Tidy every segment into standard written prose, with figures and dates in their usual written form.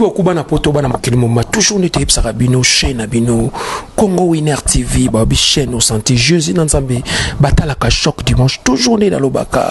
Beaucoup bana poto, bana mokili moma. Toujours nde toyebisaka bino, chaîne na bino Congo Winner TV, babi chaîne osanti Jésus na Nzambe batalaka chaque dimanche. Toujours nde nalobaka,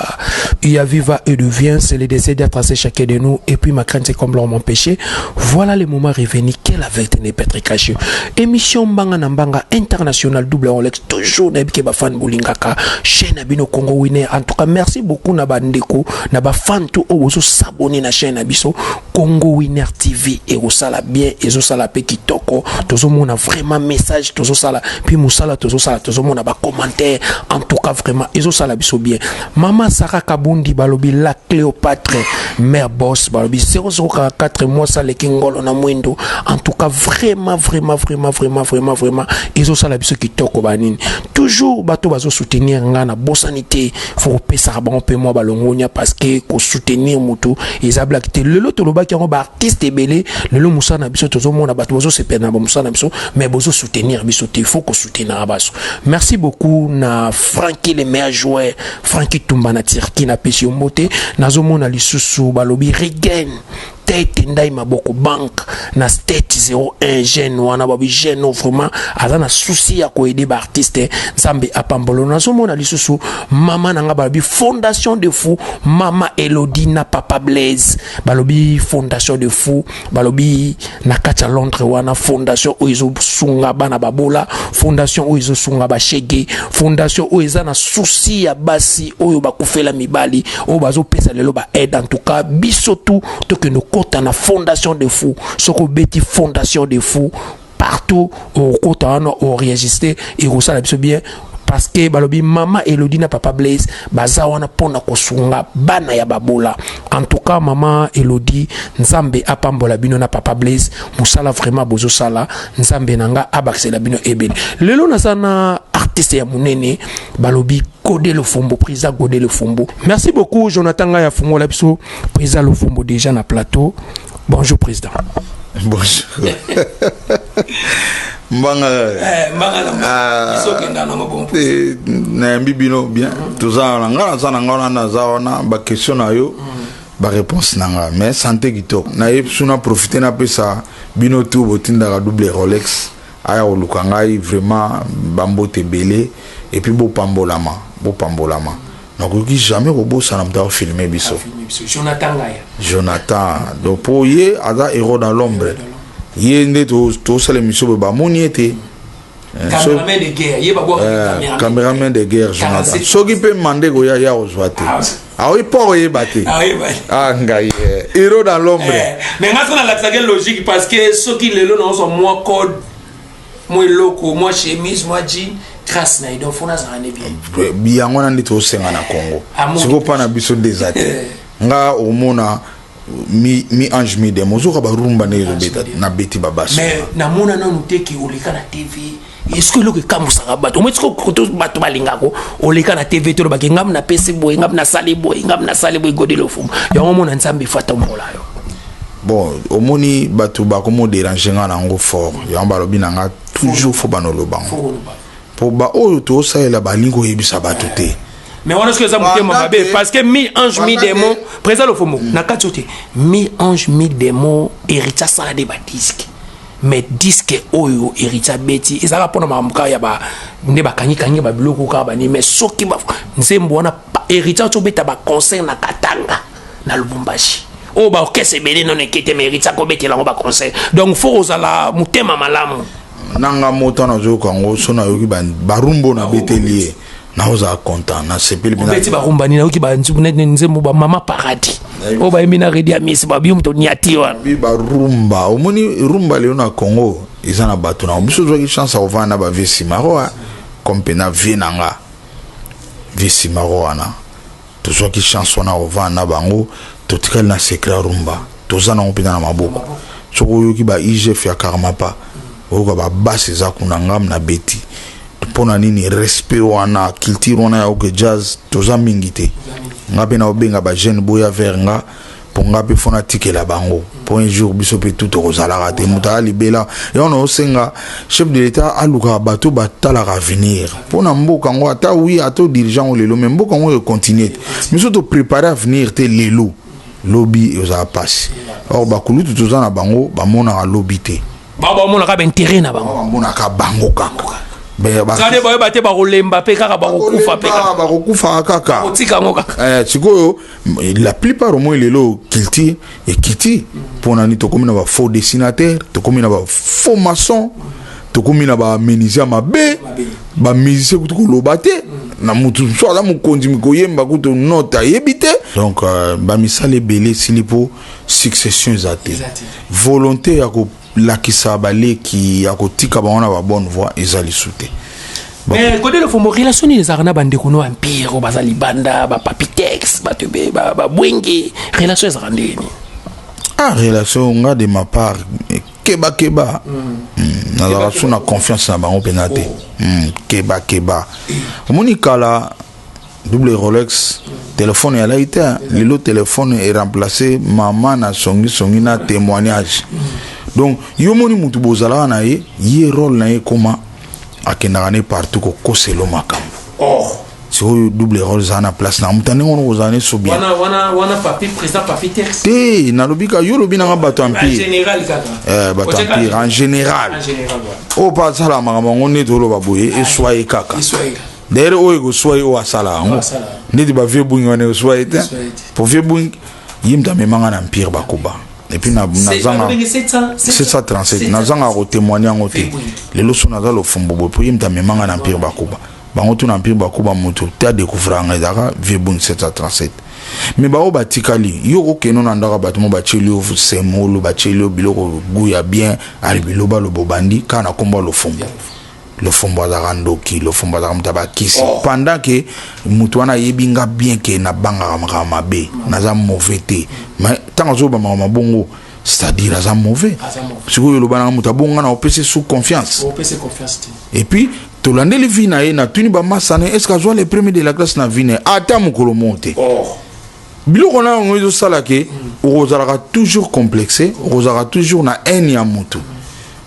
il y a viva et devient, c'est le désir d'être à chacun de nous. Et puis ma crainte, c'est comme l'homme empêché. Voilà le moment revenu que la vérité n'est pas très cachée. Émission Mbanga na Mbanga international, double Rolex. Toujours nayebi ke bafan bolingaka chaîne na bino Congo Winner. En tout cas, merci beaucoup na bandeko, na bafan to oyo bozosabone na chaîne na biso Congo Winner TV. Ekosala bien, ezosala mpe kitoko. Tozomona vraiment message, tozosala mpe mosala, tozosala, tozomona bacommentaire. En tout cas, vraiment ezosala biso bien. Mama Sara Kabundi, balobi la Cléopâtre, mère boss, balobi 004 mois aleki ngolo na mwindo. En tout cas, vraiment, vraiment, vraiment, vraiment, vraiment, vraiment ezosala biso kitoko. Banini toujours bato bazosoutenir nga, na bosani te. Faut kopesaka bango mpe mwa balongonia, parce que kosoutenir motu eza blague te. Lelo tolobaki yango, baartiste ebele lelo, mosala na biso, tozomona bato bazosepela na bamosala na biso, mais bozosoutenir biso te. Faut kosoutenir baso. Merci beaucoup na Franki, le meilleur joueur, Franki Tumba na Turquie, napesi yo mbote. Nazomona lisusu balobi Regen Tete Ndai, maboko banque na state 01, jeune wana, babi jeune oyo vraiment aza na souci ya koaider baartiste. Nzambe apambolo. Nazomona lisusu mama na nga, balobi Fondation de Fou, mama Elodie na papa Blaise, balobi Fondation de Fou, balobi na kati ya Londres wana, fondation oyo ezosunga bana babola, fondation oyo ezosunga bashege, fondation oyo eza na souci ya basi oyo bakufela mibali, oyo bazopesa lelo baaide. En tout cas, biso tu tokende okota na Fondation de Fou. Soki obeti Fondation de Fou partout, okota wana, oregistre, ekosala biso bien, parce que balobi mama Elodie na papa Blaise baza wana mpona kosunga bana ya babola. En tout cas, mama Elodie, Nzambe apambola bino na papa Blaise. Mosala vraiment bozosala, Nzambe na nga abakisela bino ebele. Lelo naza na artiste ya monene, balobi Godé Lofombo, président Godé Lofombo. Merci beaucoup Jonathan Ngai afungola biso président Lofombo déjà na plateau. Bonjour président. Bonjour Mbanga. Nayambi bino bien. Toza na nga, naza na nga wana, naza wana. Baquestion na yo, baréponse na nga. Mais santé kitoko. Nayebi so na profite, napesa bino tu botindaka double Rolex aya koluka ngai. Vraiment bambote ebele, et puis bopambolama, bopambolama. Nakoki jamais kobosana moto akofilme biso. Jonathan Ngaya. Jonathan, donc mpo ye aza héros dans l'ombre. Ye nde tosala émission boye, bamoni ye te. Cameraman de guerre, ye babwaka. Cameraman de guerre Jonathan, soki mpe mande koya ya kozwa te, aoyi mpo koyeba te. Ah ngai, héros dans l'ombre. Mais nga soki nalakisaki logique, parce que soki lelo naozwa mwa code, mwa eloko, mwa chemise, mwa jean, grâce na ye. Donc faut nazala ne bien. Yango wana nde tosenga na Congo. Sikoyo mpa na biso nde eza te. Nga omona mi, mi ange mi démon, ozoka barumba ndenge ezobeta, nabeti babasi. Mais namona nanu te ke oleka na TV. Est-ce que eloko ekambwisaka bato omoi siko bato balingako oleka na TV te, olobaki ngam napesi boye, ngam nasali boye, ngam nasali boye? Godé Lofombo, yango omona Nzambe efatombola yo. Bon, omoni bato bakomo déranger nga nango fort. Yango balobi na nga toujours faut banoloba ngo, mpo baoyo tozosalela balingi koyebisa bato te. Mais wana soki eza motema mabe, parce que mi ange mi démon, président Lofombo, na kati oyo te, mi ange mi démon, Héritier asala nde badisque. Mais disque oyo Héritier abeti ezalaka mpona makambo kaka ya ba nde bakangikangi babiloko kaka bani. Mais soki nzembo wana, Héritier oti obeta baconcert na Katanga, na Lubumbashi, oyo baorchestre ebele nono ekete, mais Héritier akobetela yango baconcert. Donc faut kozala motema malamu. Nanga moto wana azoyoka yango, so nayoki barumba nabeteli ye, naozala content, nasepeli. Obeti barumba nini? Nayoki nzembo bamama Paradis oyo bayembi na Redi Amis, babi moto niati wana. Bi barumba, omoni rumba lelo na Congo eza na bato na biso. Ozwaki chance ya kovanda na bavieux Simaro, comme mpena vieux na nga, vieux Simaro wana, tozwaki chance wana kovanda na bango. Totikali na secret ya rumba, toza nango mpenza na maboko. Soki oyoki ba IGF ya Karmapa, oyoka babase eza kuna. Ngam na beti mpona nini? Respect wana, culture wana ya OK Jazz, toza mingi te. Nga mpe naobenga bajeune boya vers nga, mpo nga mpe faut natikela bango, mpo un jour biso mpe tu tokozalaka te. Moto aya libela yango, naosenga chef de l'État alukaka bato batalaka avenir mpo na mboka yango. Ata wi, ata odirigeant ngo lelo, mais mboka yango econtinue te. Biso toprépare avenir te lelo. Lobi ezala pasi. Or bakulutu toza na bango, bamonaka lobi te. Bao bamonaka baintérêt na bango. Bamonaka bango kaka. Zade bayeba te, bakolemba mpe kaka, bakokufa mpe kaka. Bakokufaka kaka. Kotika yango kaka. Sikoyo la plupart, au moins lelo culture ekiti. Mpona nini? Tokomi na bafaux dessinateur, tokomi na bafaux maçon, tokomi na bamenuisier ya mabe, bamusicien kutu koloba te. Na mutu mosusu aza mokonzi, koyemba kutu note ayebi te. Donc bamisala ebele esili mpo succession eza te. Volonté ya kolakisa baleki, ya kotika bango na babonne voie eza lisu te. Mais Gode Lofombo, relation nini ezalaka na bandeko no empire oyo baza libanda, bapapitex, bato ebe babwenge? Relation ezalaka ndenge nini? Ah, relation, nga de ma part, keba keba. Nazalaka so na confiance na bango mpenza te. Keba keba. Omoni, kala Double Rolex, telefone eyalaki te. Lelo telefone eremplace mama na songisongi na témoignage. Donc yo moni mutu bozalaka na ye, ye rôle na ye ekoma akendaka ne partout kokosela makambo. Oh. Sikoyo Double Rôle ezala na place na moto ndenge wana, kozala ne so bien. Wana papi, président Papi Tex. Te, nalobi ka yo, olobi nanga bato en empire. Général kaka. Bato empire en général. En général, ouais. Oyo mpe asala makambo yango nde toloba boye, eswa ye kaka. Eswa ye. D'ailleurs oyo ekoswa ye, oyo asala yango. Asala. Neti bavieux Bungi wana, ekoswa ye te. Eswa ye te. Po vieux Bungi, ye moto amemanga na empire bakuba. Et puis nazanga Babenge 700. 737, nazanga kotémoigne yango te. Vieux Bungi. Lelo so naza Lofombo boye po ye moto amemanga na empire bakuba. Bango tu na empire bakuba, moto te adécouvrir yanga ezalaka vieux Bungi 737. Mais bao batikali, yo kokende na ndako ya bato mo, batieli yo semolo, batieli yo biloko gu ya bien, ali biloba lobo, bandi kaka na nkombo ya Lofombo. Lofombo azalaka ndoki, Lofombo azalaka moto ya bakisi. Pendant ke moto wana ayebi nga bien ke nabangaka makambo mabe, naza mauvais te. Mais ntango azoyoba makambo mabongo, c'est-à-dire aza mauvais. Aza mauvais. Sikoyo oloba nanga moto abonga na opesi sous confiance. Opesi confiance te. Et puis tolandeli vie na ye, natuni bamasa na ye: est ce que azwa le premier de la classe na vie na ye? Ata mokolo moko te. Oh. Biloko na yango ezosala ke okozalaka toujours complexe, okozalaka toujours na haine ya motu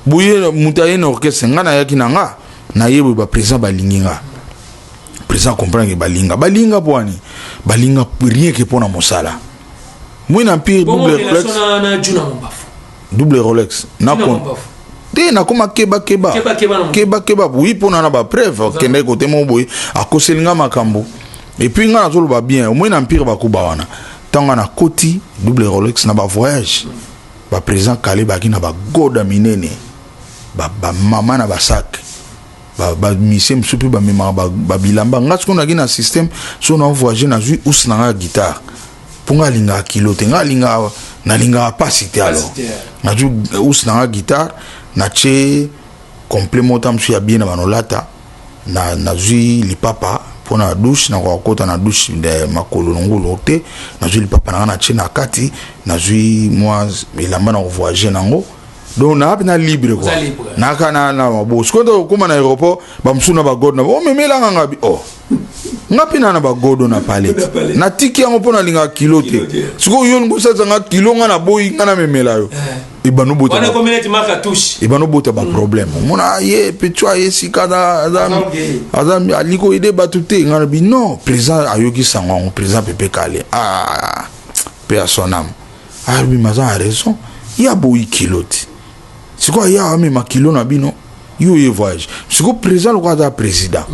boye. Moto aye na orchestre, nga nayaki na nga naye boye, baprésident balingi nga. Président comprendre ke balinga, balinga mpo wani, balinga rien ke mpo na mosala. Moi na empire bongo Double Rolex. Relation na Juna Mombafu. Double Rolex na Juna kon Mombafu. Te, nakoma keba keba. Keba keba na moto. Keba keba, oui, mpo na bapreuve. Akendaki kote moko boye, akoseli nga makambo. Et puis nga nazoloba bien, omoi na empire bakuba wana, ntango nga nakoti Double Rolex na bavoyage, baprésident kale baki na bagoda minene, bamama na basak, bamisie mosusu mpe bamemaka babilamba. Nga sikoyo naki na système, so na voyage, nazwi housse na nga ya guitare, mpo nga alingaka kilo te, nga alingaka, nalingaka pasi te. Alors nazwi housse na nga guitare, natie complet moko mosusu ya bien na banolata, nazwi lipapa mpo na douche, nakoka kokota na douche makolo ngulu te. Nazwi lipapa na nga, natie na kati, nazwi mwa elamba na kovoyage nango. Donc naa mpe na libre quoi, naka na maboko. Sikoyo ntango okóma na aéroport, bamosusu na bagodo na omemelanga nga bi oh, nga mpe na bagodo na palette, natiki yango mpo nalingaka kilo te. Sikoyo yo olingi osalisa nga kilo, nga naboyi, nga namemela yo, ebanda obota baproblème. Omona ye petu aye sika, aza alingi koyede bato te. Nga nabi non, président ayoki sango yango, président Pepe Kale, ah, paix à son âme, abima aza na raison, ye aboyi kilo te. Sikoyo aya amema kilo na bino, yo ye voyage. Sikoyo président lokola aza président,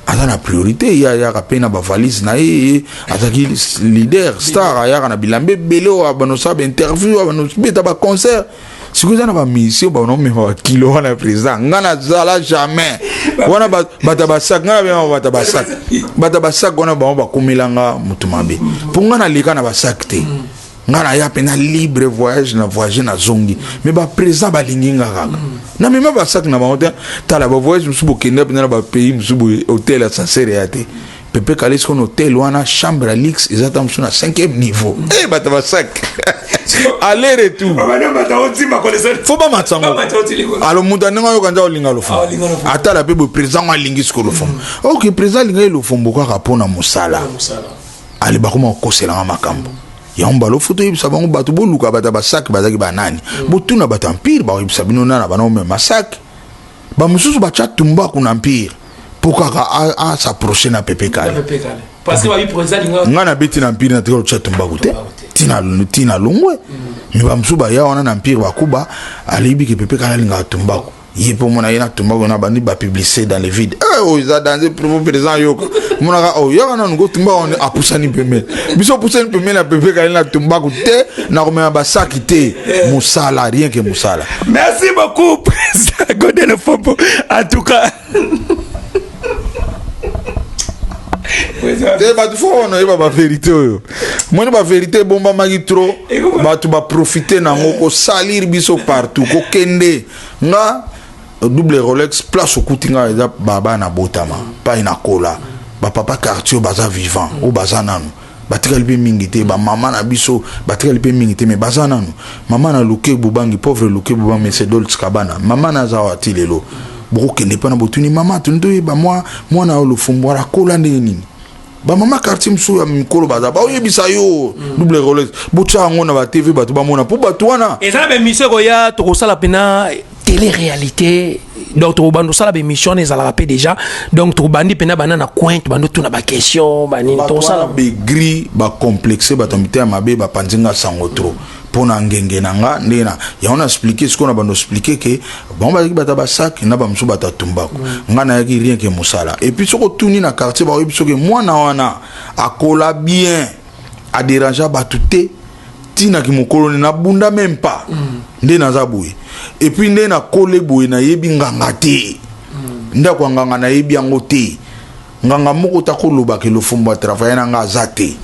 aza na priorité, ye ayaka mpe na bavalise na ye. Ye azalaki leader star, ayaka na bilamba ebele oyo abanosala bainterview, abanobeta baconcert. Sikoyo eza na bamusicien banomema bakilo wana. Président, nga nazala jamais wana. Bato ya basak, nga nabengaka bato ya basak, bato ya basak wana, bango bakomelanga motu mabe, mpo nga naleka na basak te. Nga naya mpe na libre voyage, na voyage, nazongi. Mais baprésident balingi nga kaka namema basak na bango te. Tala bavoyage mosusu, bokende mpenza na bapays mosusu boye, hotel ya sasere ya te. Pepe Kale sikoyo na hotel wana, chambre ya luxe eza ta mosusu na 5e niveau. E bato basak aller retour, fo bamatisa ngo. Alors moto andenge ayoka nza olinga Lofombo, atala mpe boye, président ngo alingi siko Lofombo. Ok, président alingaki Lofombo kaka mpo na mosala. Ale bakoma kokoselanga makambo yango. Balofu toyebisa bango, bato boluka bato ya basak bazalaki banani? Botuna bato empire, bakoyebisa bino nana bana omema sak. Bamosusu batya tumbaku na empire mpo kaka as'approche na Pepe Kale. Nga nabeti na Empire, natikala kotya tumbaku te ntina longwe. Me bamosusu baya wana na Empire, bakuba alebi ke Pepe Kala alingaka tumbaku. Ye mpo mona ye na tumbaku na bandi bapublicité dans le vide. Oyo eza danger, président yoka monaka oyo yaka nanu ko tumbaku wana apusani pembeni. Biso opusani pembeni na Pepe Kale na tumbaku te, na komema basaki te, mosala, rien que mosala. Merci beaucoup, président Godé Lofombo. En tout cas, te, bato fo wana oyeba bavérité oyo. Moni bavérité ebombamaki trop, bato baprofite nango kosalir biso partout. Kokende nga double Rolex, place okuti nga eza baba na botama pai na kola, bapapa quartier oyo baza vivant, oyo baza nanu, batikali mpe mingi te. Bamama na biso batikali mpe mingi te, me baza nanu. Mama na Luke Bubangi, pauvre Luke Bubangi, mais Dolce Kabana, mama na aza awa ti lelo. Bokokende mpe na botuni mama, tuni toyeba mwa mwana oyo Lofombo akola ndenge nini. Bamama quartier mosusu ya mikolo baza baoyebisa yo. Double Rolex, botya yango na baTV, bato bamona, mpo bato wana Eza na baémission ekoya, tokosala mpena télé réalité. Donc tokobanda osala baémission wana, ezalaka mpe déjà. Donc tokobandi mpena banda na coin, tobandi otuna baquestion banini. Bato tokosala wana baigris, bacomplexe, bato ya mitema mabe, bapanzi nga sango trop mpo na ngenge na nga. Ndenge na yango na expliquer sikoyo, na bando expliquer ke bango bazalaki bato ya basaki na bamosusu bato ya tumbaku. Nga nayaki rien que mosala. Et puis soki otuni na quartier, baoyebi soki mwana wana akola bien, adérangea bato te. Ntinaki mokolo nde nabunda même pas. Nde naza boye, et puis nde nakole boye, nayebi nganga te. Ndako ya nganga nayebi yango te. Nganga moko ta kolobaka Lofombo atravaille na nga aza te.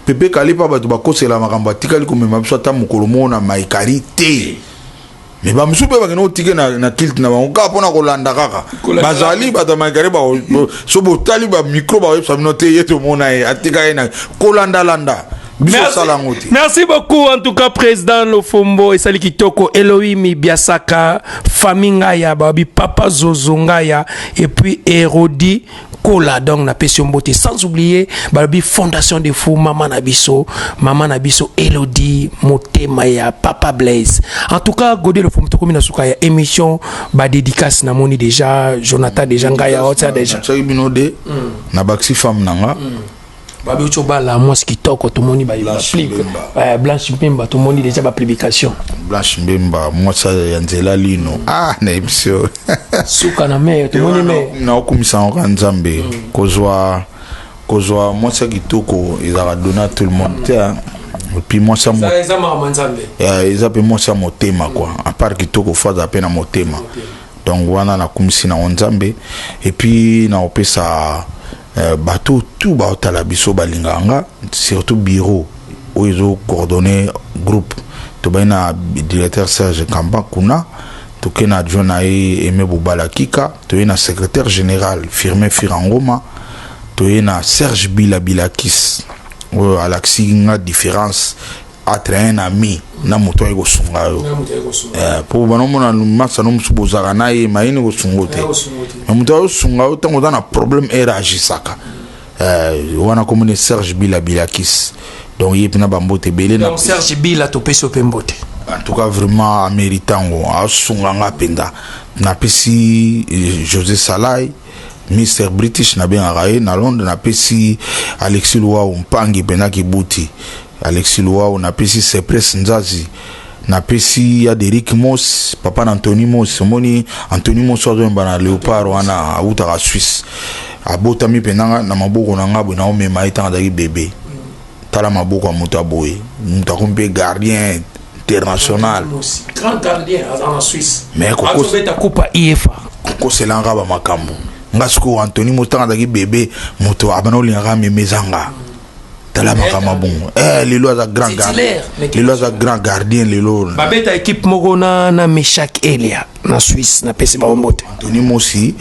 Pepe Kale mpa bato bakosela makambo, atikali komema biso ata mokolo moko na Mahikari te. Me bamosusu mpe bakende kotike na culte na bango kaka mpona kolanda kaka. Bazali bato ya Mahikari, so botali bamicro, bakoyebisa bino te ye tomona ye atika ye na kolandalanda biso osala yango te. Merci beaucoup en tout cas, président Lofombo, esali kitoko. Elohimi Biasaka, famille Ngaya, babi papa Zozo Ngaya et puis Erodi Kola, donc napesi yo mbote. Sans oublier balobi Fondation de Fou, mama na biso, mama na biso Elodie Motema ya papa Blaise. En tout cas, Godé Lofombo, tokomi na suka ya émission. Badédicace namoni déjà Jonathan, déjà Ngaya otia déjà. Natiaki bino de na bakisi femme na nga. Babi oti obala mwasi kitoko, tomoni Blanche Mbemba. Blanche Mbemba, tomoni déjà bapublication. Blanche Mbemba, mwasi ya nzela lino, ah, nayebi so. Suka na me tomoni me. Naokumisa yango ka Nzambe. Kozwa mwasi ya kitoko ezalaka donné à tout le monde te, hein. Et puis mwasi ya Eza makambo ya Nzambe. Eza mpe mwasi ya motema quoi. À part kitoko, fo aza mpe na motema. Donc wana nakumisi nango Nzambe. Et puis naopesa bato tu baotala biso, balingaka nga, surtout bureau oyo ezocoordonne groupe. Tobai na directeur Serge Kamba kuna, toke na adjoint na ye Aimé Bobala Kika, toye na secrétaire général Firmin Firangoma, toye na Serge Bila Bilakis oyo alakisi nga différence entre un ami na moto aye kosunga yo. Po banomona masano mosusu bozalaka na ye mayini kosunga te, me moto ayosunga yo ntango oza na problème, ere agisaka wana komoni Serge Bila Bilakis. Donc ye mpena bambote ebele na Serge Bila, topesi yo mpe mbote. En tout cas, vraiment amérite yango, asunga nga mpenza. Napesi José Salai, Mr British nabengaka ye na Londres. Napesi Alexis Luau Mpangi mpenza, Kibuti Alexis Luau. Napesi Sepres Nzazi, napesi Aderik Mos, papa na Antony Mos. Omoni Antony Mos azoyemba na Léopard wana, awutaka Suisse, abotami mpenza na maboko na nga boye, naomema ye ntango azalaki bebe. Tala maboko ya moto aboye, moto akomi mpe gardien international. Grand gardien aza na Suisse. Mais azobeta coupe UEFA. Kokoselanga bamakambo nga sikoyo. Antony Mos, ntango azalaki bebe, moto abana olingaka meme ezanga. Tala makambo ya bongo. Lelo aza grand gardien, lelo aza grand gardien lelo. Babeta équipe moko na Meshak Elia na Suisse. Napesi bango mbote. Antony Mosi,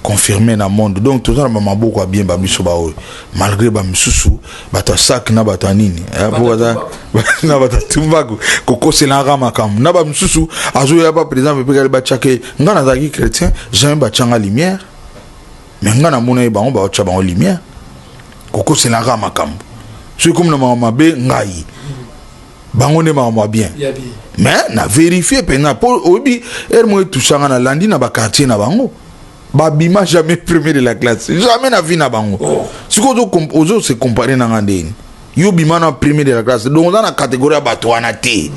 confirmé na monde. Donc toza na bamaboko ya bien, babiso baoyo, malgré bamisusu bato ya sak na bato ya nini, po baza na bato ya tumbaku kokoselaka makambo na bamisusu. Azoya ba président Pepe Kale, batiake nga. Nazalaki chrétien, jamais batianga lumière, mais nga namona ye bango baotya bango lumière, kokoselaka makambo. Soki komi na makambo mabe, ngai bango nde makambo ya bien. Mais na vérifie mpenza, mpo oyebi ere moko etusanga, nalandi na baquartier na bango, babima jamais premier de la classe, jamais na vie na bango. Oh. Sikoyo ozo se comparer na nga ndeni? Yo bima na premier de la classe, donc oza na catégorie ya bato wana te.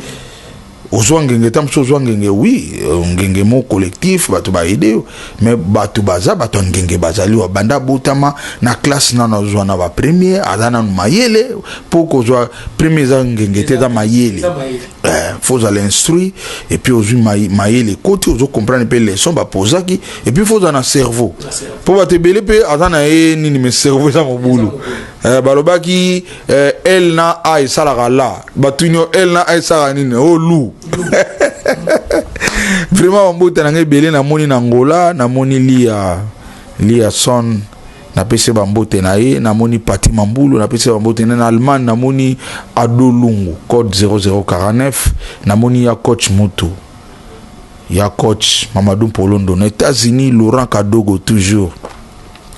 Ozwa ngenge ta mosusu, ozwa ngenge, oui, ngenge mo collectif, bato baaider yo, mais bato baza bato ya ngenge bazali wa banda abotama na classe nano azwa na bapremier, aza nanu mayele. Mpo kozwa premier eza ngenge te, eza mayele. Faut ozala instruit et puis ozwi mayele ekoti, ozocomprendre mpe leçon bapozaki, et puis faut ozala na cerveau, mpo bato ebele mpe aza na ye nini, mais cerveau eza mobulu. Balobaki L na A esalaka la, batuni yo L na A esalaka nini? O lu vraiment. Bambote na ngai ebele. Namoni na Ngola, namoni Lia Lia Son, napesi bambote na ye. Namoni Pati Mambulu, napesi bambote na ye. Na Allemagne namoni Ado Lungu, code 0049. Namoni ya coach Mutu, ya coach Mamadou Mpolondo. Na États-Unis, Laurent Kadogo, toujours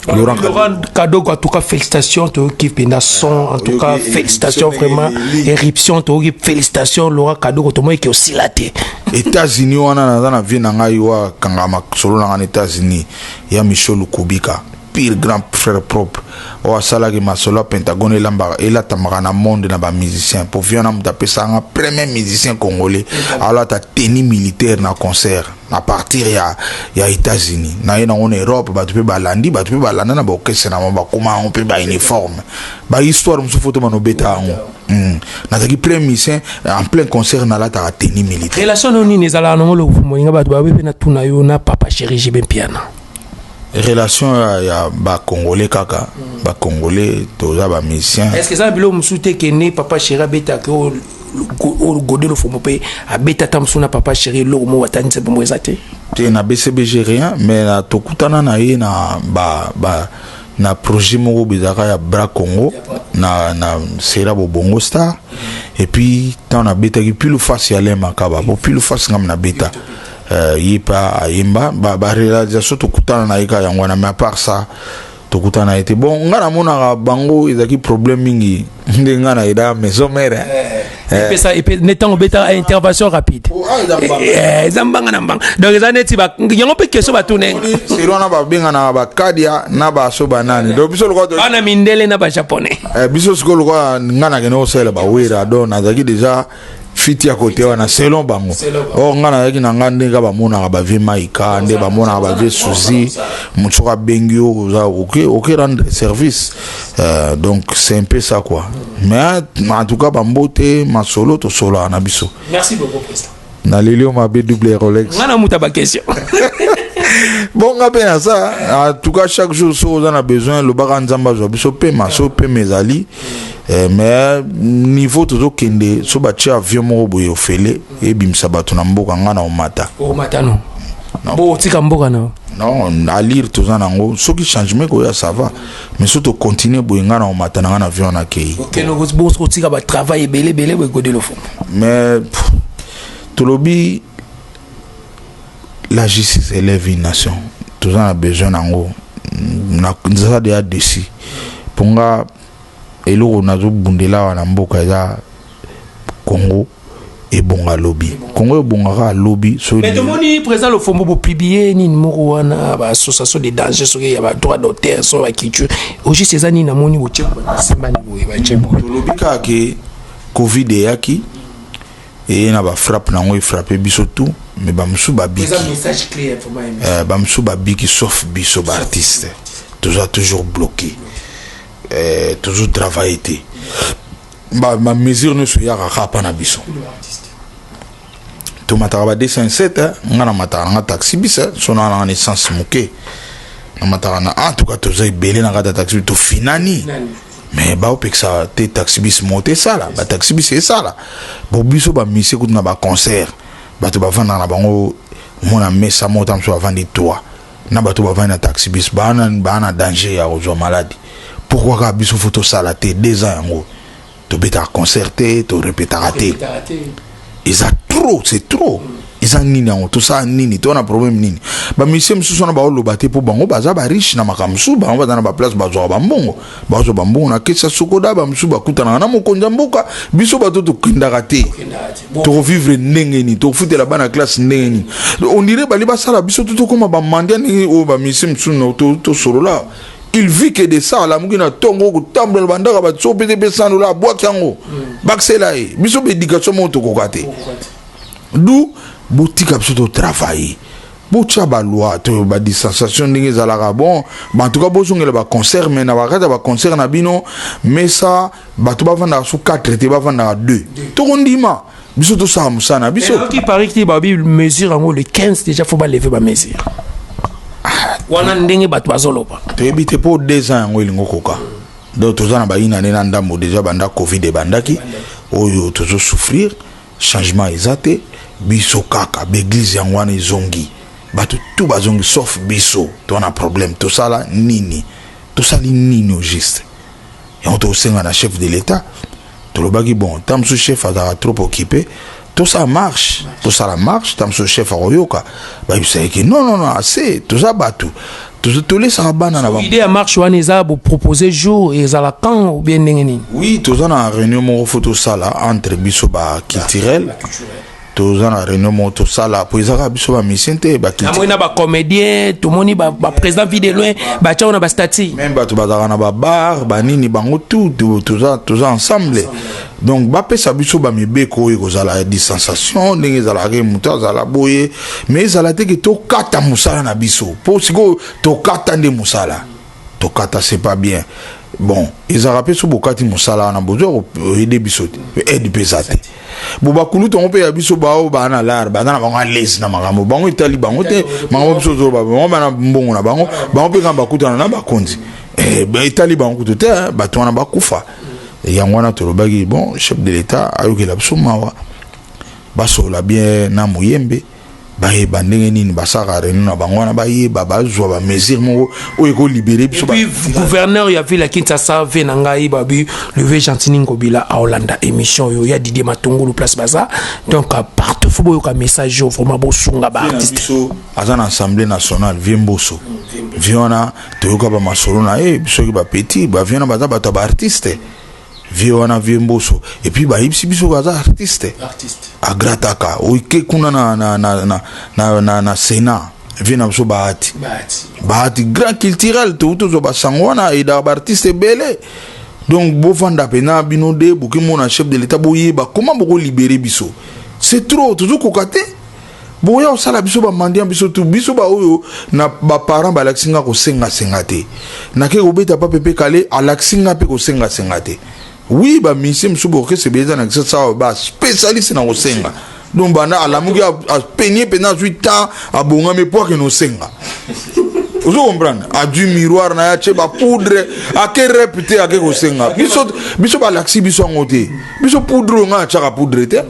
Laurent, Laurent Kadogo, en tout cas, félicitations, toyoki mpenza son, en tout cas, félicitations vraiment, éruption, toyoki, félicitations, Laurent Kadogo, tomoyeki osila te. États-Unis wana naza na vie na ngai wa kangama solo na ngai na États-Unis, ya Michel Lukubika, pire grand frère propre oyo asalaki masolo ya Pentagone elambaka elatamaka na monde na bamusicien. Po vie wana moto apesanga premier musicien congolais alata tenue militaire na concert à partir ya États-Unis na ye nango na Europe. Bato mpe balandi, bato mpe balanda na baorchestre na bango, bakóma yango mpe bauniforme. Bahistoire mosusu fo tobana obeta yango. Nazalaki premier musicien en plein concert nalataka tenue militaire. Relation no nini ezalaka nango moninga? Bato babe mpe natuna yo na papa chéri JB Mpiana. Relation ya bacongolais kaka, bacongolais toza bamusicien. Est ce que eza na biloko mosusu te kende papa chéri abetaka oyo Gode Lofombo mpe abeta ata mosusu na papa chéri, eloko moko atandisa bongo eza te? Te, na BCBG rien, mais na tokutana na ye na ba, ba na projet moko bezalaka ya Bra Congo na sera Bobongo Star. Et puis ntango nabetaki Pilu Face ya Lemakaba, po Pilu Face ngam nabeta, ye mpe ayemba baréalisation ba tokutana na ye kaka yango wana. Mais à part ça, tokutana na ye te. Bon, nga namonaka bango ezalaki problème mingi nde nga na eda maison mère. Epesa ne ntango obetaka intervention rapide, eza mbanga na mbanga, donc eza neti yango mpe question batunenga. Seri wana babenganaka bakadia na baso banani, donc biso lokola bana mindele na bajaponais. Biso sikoyo lokola nga nakende kosalela bawera, donc nazalaki déjà fiti ya kote wana selon bango. Or nga nazalaki na nga ndenge bamonaka bavie Maika, nde bamonaka bavie Suzi, moto soki abengi yo oza oke rendre service. Donc c'est un peu ça quoi. Mais en tout cas bambote, masolo tosolaka na biso. Merci beaucoup, président. Naleli yo mabe, double Rolex. Nga na muta baquestion. Bon, nga mpe na ça. En tout cas, chaque jour soki oza na besoin, lobaka Nzambe azwa biso pema, so pema ezali. Mais niveau tozokende, so batie avion moko boye ofele ebimisa bato na mboka, nga na omata. Omata no bo otika mboka na? Non, alire toza nango. Soki changement ekoya, ça va, mais so tocontinue boye, nga na omata na nga na avion nakei. Okende otika batravail ebele ebele boye, Gode Lofombo. Mais pff, tolobi la justice élève une nation, toza na besoin nango. Naza deya déçu mpo nga eloko nazobundela awa na mboka eza Congo ebonga lobi. Congo ebongaka lobi. Mais tomoni président Lofombo bopublier nini moko wana, baassociation de danger, soki ya badroit d'auteur, so baculture, au juste eza nini? Namoni botie simbani boye, batie boye. Tolobi kaka ke Covid eyaki, eye na bafrappe nango, efrappe biso tout, mais bamosusu babiki, bamosusu babiki, sauf biso baartiste toza toujours bloqué, toujours travaille te. Bamesure nyonso eyaka kaka mpa na biso. Tomataka ba 207, nga namataka nanga taxi bis, so na nanga na essence moke, namataka na, en tout cas toza ebele na kati ya taxi, tofinani, mais baopekisa te taxi bis moko te esala, bataxi bis esala. Bo biso bamise kutu na baconcert, bato bavandaka na bango, omona mesa moko ta mosusu bavandi trois na bato bavandi na taxi bis, baa na danger ya kozwa maladie. Pourquoi kaka biso fo tosala te? 2 ans yango tobetaka concert te, torepetaka te, eza trop, c'est trop. Eza nini yango? Tosala nini? To na problème nini? Bamusicien mosusu wana baoloba te mpo bango baza bariche na makambo mosusu, bango baza na baplace, bazwaka bambongo, bazwa bambongo na kesi ya Sokoda, bamosusu bakutanaka na mokonzi ya mboka. Biso bato tokendaka te, tokovivre ndenge nini? Tokofutela bana classe ndenge nini? On dirait bali basala biso to tokóma bamandia ndenge oyo bamusicien mosusu tosolola. Qu'il vit que de ça. Alamuki na ntongo, kotambola na bandako, bato so pete mpe 100 $, abwaki yango, bakisela ye. Biso baéducation moko tokoka te. Du botika biso totravaille, botya baloi to badistanciation ndenge ezalaka. Bon, en tout cas bozongela baconcert, mais na bakati ya baconcert na bino, mesa bato bavandaka so 4 te, bavandaka 2. Tokondima, biso tosala mosala na biso. Oki paris ti babi mesure yango le 15 déjà, faut balever bamesure wana ndenge bato bazoloba. Toyebi te, mpo 2 ans yango elingi okoka. Donc toza na bayina nde na ndambo déjà banda Covid ebandaki oyo, tozosouffrir, changement eza te. Biso kaka baeglise yango wana ezongi, bato tu bazongi sauf biso. Toza na problème, tosala nini? Tosali nini au juste? Yango tosenga na chef de l'État. Tolobaki bon, ta mosusu chef azalaka trop occupé, tosala marche, tosala marche. Ta mosusu chef akoyoka, bayebisa ye ke non, non, non, ase toza bato, tolesaka bana na bango. Idée ya marche wana eza bopropose jour ezala quand ou bien ndenge nini? Oui, toza na réunion moko fo tosala entre biso baculturel. Toza na réunion moko tosala, po ezaka biso bamusicien te. Namoni na bacomédien, tomoni baprésident Vue de Loin batya na bastati. Même bato bazalaka na babar, banini, bango tout toza ensemble. Donc bapesa biso bamibeko oyo ekozala ya distanciation ndenge ezalaka, moto azala boye, mais ezala te ke tokata mosala na biso, mpo sikoyo tokata nde mosala, tokata, c'est pas bien. Bon, ezalaka mpe so bokati mosala wana, bozwa koaider biso te, aide mpe eza te. Bo bakulu tongo mpe ya biso bao baa na lar, baza na bango à l'aise na makambo bango, etali bango te makambo biso ozoloba. Bango bana mbongo na bango, bango mpe kaka bakutana na bakonzi, etali bango kutu te. Bato wana bakufa. Yango wana tolobaki bon, chef de l'État ayokela biso mawa, basolola bien na Moyembe, bayeba ndenge nini basalaka réunion na bango wana, bayeba bazwa bamesure moko oyo ekolibérer biso. Gouverneur ya ville ya Kinshasa, ve na ngai babi leve Gentiny Ngobila aolanda émission oyo ya Didier Matungulu, place baza. Donc partout fo boyoka message oyo, vraiment bosunga baartiste. Biso aza na Assemblée nationale, vieux Mboso, vieux wana toyoka bamasolo na ye. Soki bapeti bavieux wana baza bato ya baartiste, vieux wana, vieux Mboso, et puis bayebisi biso aza artiste, agrataka oke kuna na Sénat. Vieux na biso Bahati, Bahati grand culturel, tout tozwa basango wana, aidaka baartiste ebele. Donc bovanda mpena bino nde bokimona chef de l'État, boyeba comment bokolibérer biso. C'est trop, tozokoka te. Boya kosala biso bamandia, biso tu, biso baoyo na baparent balakisi nga kosengasenga te. Nake kobeta pa Pepe Kale, alakisi nga mpe kosengasenga te. Oui, bamusicien mosusu, baorchestre ebele eza na Kinshasa, baspécialiste na kosenga. Donc banda alamuki, apenie mpenza, azwi temps, abongami po akende osenga. Ozo comprendre? Adui miroir na ye, atie bapoudre, ake rep te, ake kosenga. Biso, biso balakisi biso yango te. Biso poudre oyo, ngai atiaka poudre te.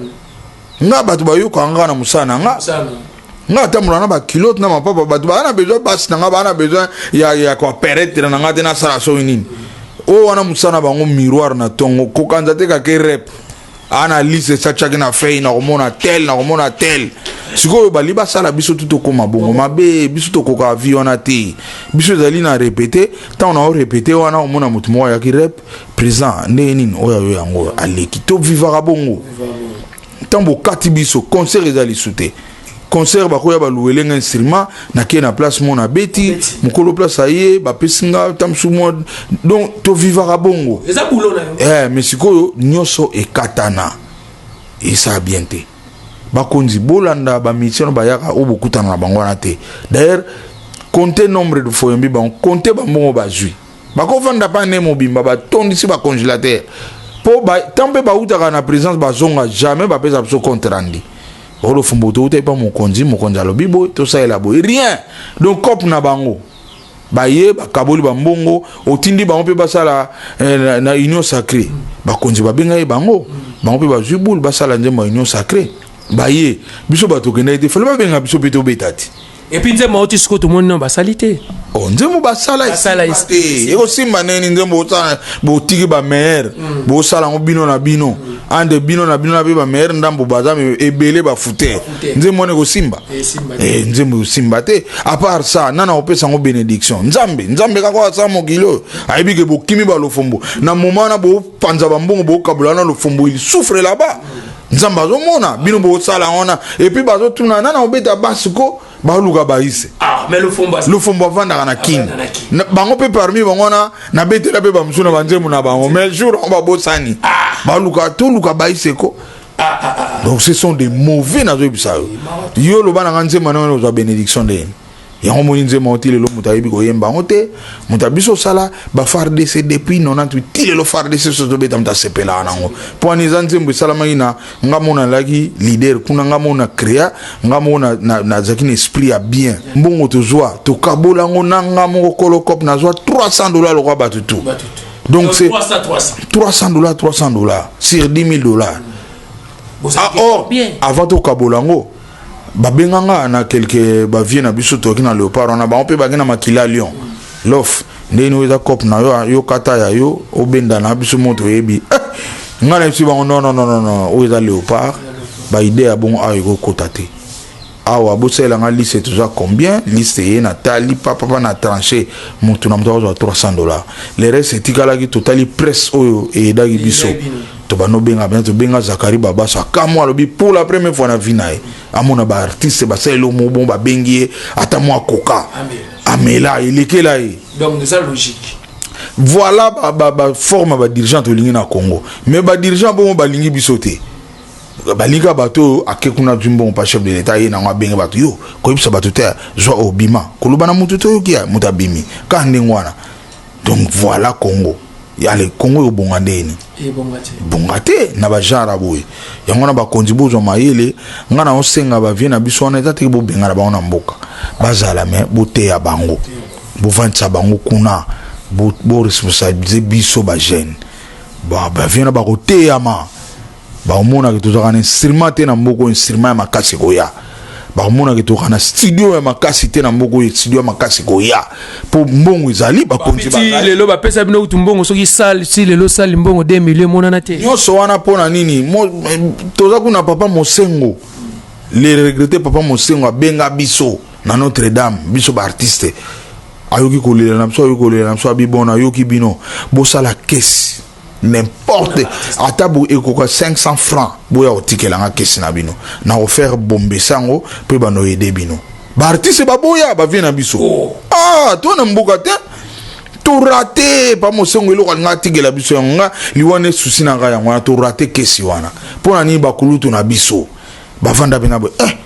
Nga bato bayokaka nga na mosala na nga. Nga atambola na baculotte na mapapa. Bato baa na besoin basi na nga, baa na besoin ya koapparaître na nga te. Nasala soki nini oyo wana, mosala na bango, miroir na ntongo, kokanza te kake rep aa na liste esatiaki na fei, na komona tel, na komona tel. Sikoyo bali basala biso tu tokóma bongo mabe. Biso tokokaka vie wana te. Biso ezali na répété, ntango na orépété wana, omona motu moko ayaki rep, président ndenge nini oyo ayo yango aleki. Tovivaka bongo. Ntango bokati biso concert, eza lisu te. Concert bakoya, baluwelenga instrument, nakei na place mo, nabeti mokolo, place aye, bapesi nga ta mosu mwa. Donc tovivaka bongo. Eza boulot na yo. Mais sikoyo nyonso ekatana, esala bien te. Bakonzi, bolanda bamusicien bayaka oyo bokutana na bango wana te. D'ailleurs, compte nombre de foyembi bango, compte bambongo bazwi, bakovanda mpa ne mobimba, batondisi bacongélateur, mpo ntan mpe bautaka na présidence, bazonga jamais, bapesa biso compte rendu. Olofumbo touta epa mokonzi, mokonzi alobi boye, tosalela boye, rien. Donc cope na bango, baye bakaboli bambongo, otindi bango mpe basala na Union sacrée. Bakonzi babenga ye bango, bango mpe bazwi bule, basala nzembo ya Union sacrée. Baye biso bato okendaki te, fale babenga biso mpe tobeta te. Et puis nzembo auti sikoyo, tomoni nano basali te. Oh, nzembo basala. Basala. Esimba te. Ekosimba ndenge nzembo osala, botiki bameilleur, bosala yango bino na bino, ande bino na bino na mpe bameilleur ndambo baza ebele, bafuter nzembo wana, ekosimba? Nzembo ekosimba te. À part ça, nana kopesa yango bénédiction? Nzambe, Nzambe kaka oyo asala mokili oyo, ayebi ke bokimi balofombo na moment wana, bopanza bambongo, bokabola wana, lofombo il souffre là-bas. Nzambe azomona bino bosala wana. Et puis bazotuna nana obeta basi ko baluka baise. Ah. Mais Lofombo Lofombo avandaka na Kini. Bango mpe parmi bango wana nabetela mpe bamosusu na banzembo na bango, mais jour yango babosani. Baluka toluka baiseko. Donc ce sont des mauvais. Nazoyebisa yo, yo loba nanga nzembo na wana ozwa bénédiction ndeni yango. Moni nzembo yango ti lelo moto ayebi koyemba yango te. Moto ya biso osala ba FARDC depuis 98 ti lelo, FARDC so tobeta, moto asepelaka nango, mpo wana eza nzembo esalamaki na nga moko. Nalaki leader kuna, nga moko na créa, nga moko nazalaki na esprit ya bien. Mbongo tozwa, tokabola yango na nga moko. Kolo cop nazwa 300 $ lokwa bato tu. Donc c'est 300 $, 300 $ sur 10 000 $. Ah, or avant tokabola yango, babenganga na quelque bavieux na biso. Toki na Léopard wana, bango mpe bake na makila Lion Lof. Ndeni oyo eza cope na yo, yo kata ya yo, obenda na biso mo toyebi. Eh, ngai na biso bango: non, non, non, non, oyo eza Léopard. Baidée ya bongo awa ekokota te. Awa bosalelanga liste, tozwa combien? Liste ye natali papapa na tranché, motu na moto akozwa 300 $. Le reste etikalaki, totali presse oyo eyedaki biso, tobanda obenga bena. Tobenga Zakari Babaso, akamwa, alobi pour la première fois na vie na ye amona baartiste basaleli omo bon, babengi ye ata mwa koka amela elekela ye. Donc eza logique. Voilà baforme ya badirigeant tolingi na Congo. Mais badirigeant bongo balingi biso te, balingi kaka bato oyo ake kuna, zwi mbongo pa chef de l'État, ye nango abenge bato, yo koyebisa bato te, zwa obima koloba na motu te, oyoki ya moto abimi kaka ndenge wana. Donc voilà Congo. Ale Congo ebonga ndeni? Bonga te na bagenre ya boye. Yango wana bakonzi bozwa mayele. Ngai na osenga bavieux na biso wana, eza teke bobengana bango na mboka, bazala me boteya bango, bovandisa bango kuna, boresponsabilize biso bajeune. Bavieux na bakoteyama, bakomonaka tozalaka na instrument te na mboka oyo, instrument ya makasi koya. Bakomonaka tozalaka na studio ya makasi te na mboka oyo, studio ya makasi koya, mpo mbongo ezali, bakonzi. Lelo bapesa bino kutu mbongo, soki sale si lelo sali mbongo 2 million emonana te. Nyonso wana mpo na nini? Toza kuna, papa Mosengo, le regretté papa Mosengo, abenga biso na Notre Dame, biso baartiste. Ayoki kolela na biso, ayoki kolela na biso, abi: bon, ayoki bino, bosala kesi n'importe ata bo ekoka 500 francs, boya kotikelanga kesi na bino na kofaire bombesa yango mpe bando oyede bino. Baartiste baboya, bavieux na biso. Ah, to na mboka te, torate pa Mosengo eloko alinga atikela biso yango. Nga liwana esusi na ngai yango wana, torate kesi wana. Mpo na nini? Bakulutu na biso bavanda mpe na boye, eh,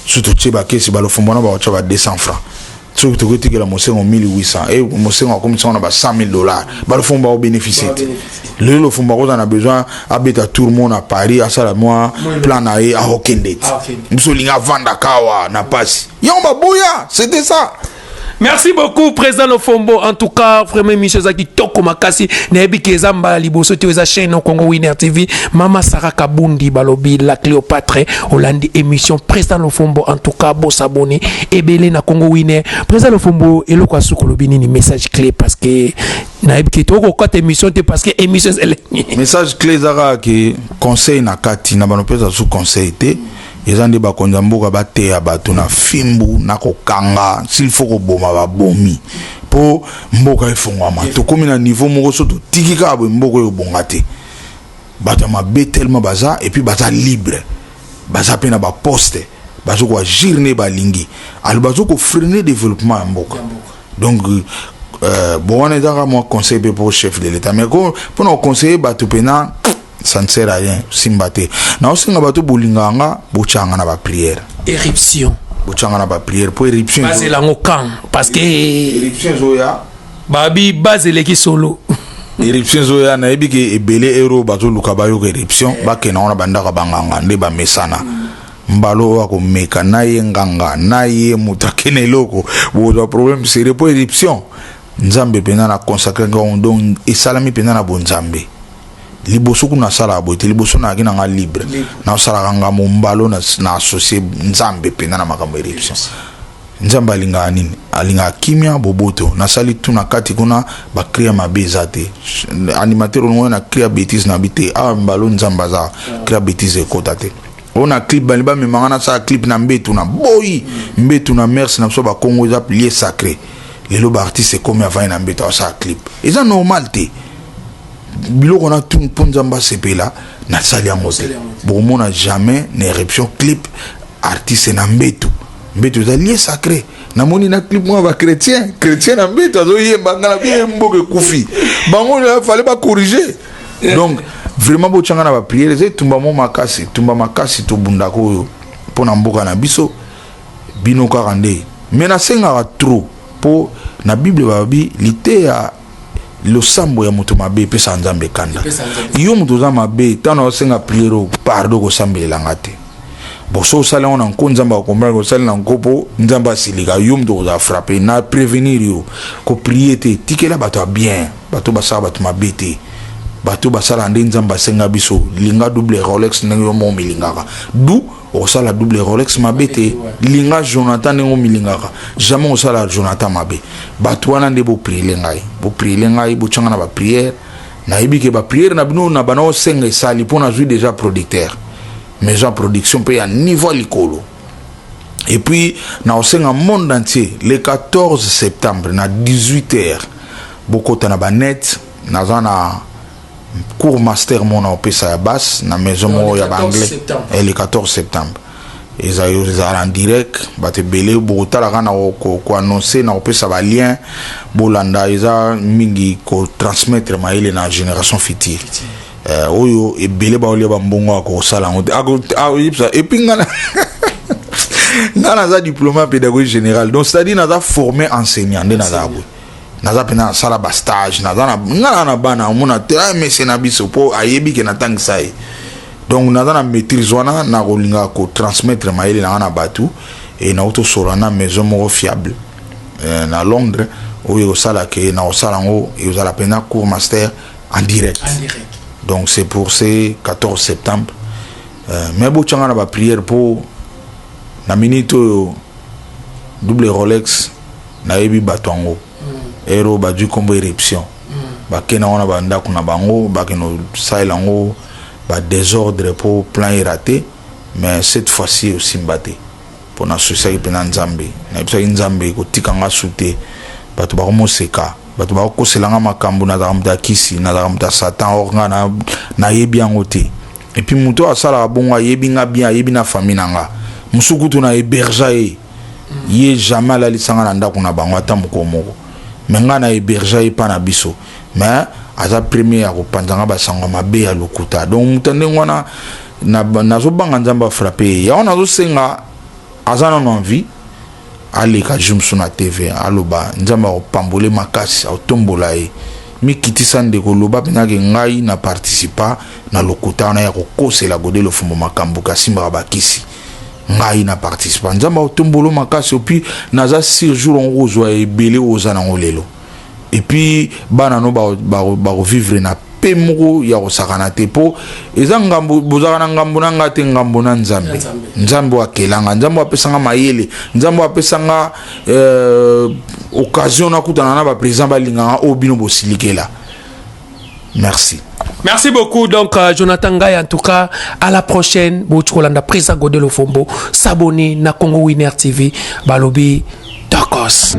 so totie bakesi, balofombo wana bakotya ba 200 francs. Soki tokotikela Mosengo 1800 e Mosengo akomisa ngo na ba 100 000 $, balofombo bakobénéficie te. Lelo Lofombo akozala na besoin abeta tour mo na Paris, asala mwa plan na ye, akokende te. Biso olingi avandaka awa na pasi yango, baboya, c'était ça. Merci beaucoup, président Lofombo. En tout cas, vraiment, émission ezaki toko makasi. Nayebi ke eza mbala liboso te, eza chaîne Congo Winner TV. Mama Sarah Kabundi balobi la Cléopâtre olandi émission président Lofombo. En tout cas, bo s'abonner ebele na Congo Winner. Président Lofombo, eloko asuku lobi nini, message clé, parce que nayebi ke tokokata émission te, parce que émission elengi. Message clé eza kaka ke conseil na kati na bano mpe su conseil te, eza nde bakonzi ya mboka bateya bato na fimbu na kokanga, s'il faut koboma, babomi, mpo mboka efongwama. Tokómi na niveau moko, so totiki kaka boye, mboka oyo ebonga te. Bato ya mabe tellement baza, et puis baza libre, baza mpe na baposte, baza koagir nde balingi, alors baza kofreiner développement ya mboka. Donc bon, wana eza kaka mwa conseil mpe pour chef de l'État, mais mpona koconseiller bato mpena, ça ne sert à rien, simba te. Naosenga bato bolingaka nga, botyanga na baprière. Éruption. Botyanga na baprière mpo éruption. Bazelango quand? Parce que éruption ezoya. Babi base eleki solo. Éruption ezoya. Nayebi ke ebele ero bazoluka bayoka éruption, bakenda wana bandako banganga nde bamesana. Mbala oyo akomeka na ye nganga na ye moto akene eloko, bozwa problème sérieux, mpo éruption Nzambe mpenza na consacre ngango. Donc esalami mpenza na bonzambe. Liboso kuna asalaka boye te. Liboso nayaki nanga libre, naosalaka nga mombalo na associe Nzambe mpenza na makambo éruption. Nzambe alingaka nini? Alingaka kimia, boboto. Nasali tu na kati kuna, bacri ya mabe eza te. Animateur olongo na cri ya bétise na bi te. Awa mbalo Nzambe aza, cri ya bétise ekota te. Oyo na clip bali bamemanga, nasala clip na mbetu na boyi, mbetu na merce na biso bakongo eza lieu sacré. Lelo baartiste ekomi avai na mbeto, asala clip, eza normal te. Biloko na tu mpo Nzambe asepela, nasali yango te. Bokomona jamais na éruption clip artiste na mbetu. Mbeto eza lieu sacré. Namoni na clip moko ba chrétien, chrétien na mbeto azoyemba, nga na bien mboka ekufi. Bango fallait ba corriger. Donc vraiment botyanga na baprière, eza etumba mo makasi, etumba makasi tobundaka oyo mpo na mboka na biso. Bino kaka nde me nasengaka trop, mpo na Bible balobi liteya losambo ya moto mabe epesaka Nzambe kanda. Yo moto oza mabe, ntango na osenga prière oyo, pardon, kosambelelanga te. Bon, so osali yango na nko, Nzambe akomprendre. Osali na nko mpo Nzambe asilika, yo moto kozala frappe. Na prévenir yo, koprier te, tikela bato ya bien, bato basala bato mabe te, bato basala nde Nzambe asenga biso. Linga Double Rolex ndenge yo moko milingaka, du okosala Double Rolex mabe te. Linga Jonathan ndenge omilingaka, jamais osala Jonathan mabe. Bato wana nde bopriele ngai, bopriele ngai, botyanga na baprière. Nayebi ke baprière na bino na bana osenga esali, mpo nazwi déjà producteur, maison production mpe ya niveau ya likolo. Et puis na osenga monde entier, le 14 septembre na 18 heures, bokota na banet. Naza na cours master moko na opesa ya basse na maison moko ya baanglais le 14 septembre. Ezala en direct, bato ebele bokotalaka na koannonce, na kopesa balien, bolanda. Eza mingi kotransmettre mayele na génération future oyo ebele baolia bambongo ya kosala yango te. Akoyebisa. Et puis nga naza diplômé en pédagogie générale, donc c'est à dire naza formé enseignant. Nde naza boye, naza mpenza nasala bastage, naza nga na na bana omona te mese na biso mpo ayebi ke natangisa ye. Donc naza na maîtrise wana, na kolinga kotransmettre mayele na nga na bato. E nauti tosolola na maison moko fiable na Londres oyo ekosala ke na kosala yango, ekozala mpenza cours master en direct. En direct. Donc c'est pour ce 14 septembre. Mais botyanga na baprière, mpo na minute oyo Double Rolex nayebi bato yango ero bazwi nkombo éruption, bakende yango na bandako na bango, bakende kosalela yango badésordre mpo plan eraté. Mais cette fois-ci osimba te, mpo nasosaki mpenza Nzambe, nayebisaki Nzambe kotika nga su te. Bato bakomoseka, bato bakokoselanga makambo, nazalaka moto ya kisi, nazalaka moto ya Satan. Or nga nayebi yango te. Et puis moto oyo asalaka bongo ayebi nga bien, ayebi na famille na nga. Mosusu kutu na héberger ye, ye jamais alalisanga na ndako na bango ata mokolo moko, me nga na héberger ye mpa na biso. Mais aza premier ya kopanzanga basango mabe ya lokuta. Donc moto ndenge wana nazobanga Nzambe afrappe ye. Yango nazosenga, aza nano en vie, aleka jour mosusu na TV, aloba. Nzambe akopambole makasi, akotombola ye. Mikitisa ndeko, loba mpenzake ngai na participa na lokuta wana ya kokosela Gode Lofombo makambo kasimbaka bakisi, ngai na participa. Nzambe akotombola makasi. Et puis naza sur jour yango kozwa ebele oyo oza nango lelo. Et puis bana no bakovivre na pe moko ya kosakana te, mpo eza ngambo bozalaka na ngambo na nga te, ngambo na Nzambe. Nzambe oyo akelanga, Nzambe oyo apesanga mayele, Nzambe oyo apesanga occasion nakutana na baprésident balinganga oyo bino bosilikela. Merci. Merci beaucoup. Donc, Jonathan Ngaï, en tout cas, à la prochaine. Bokolanda, Président Godé Lofombo, s'abonner na Congo Winner TV, Balobi, Tokos.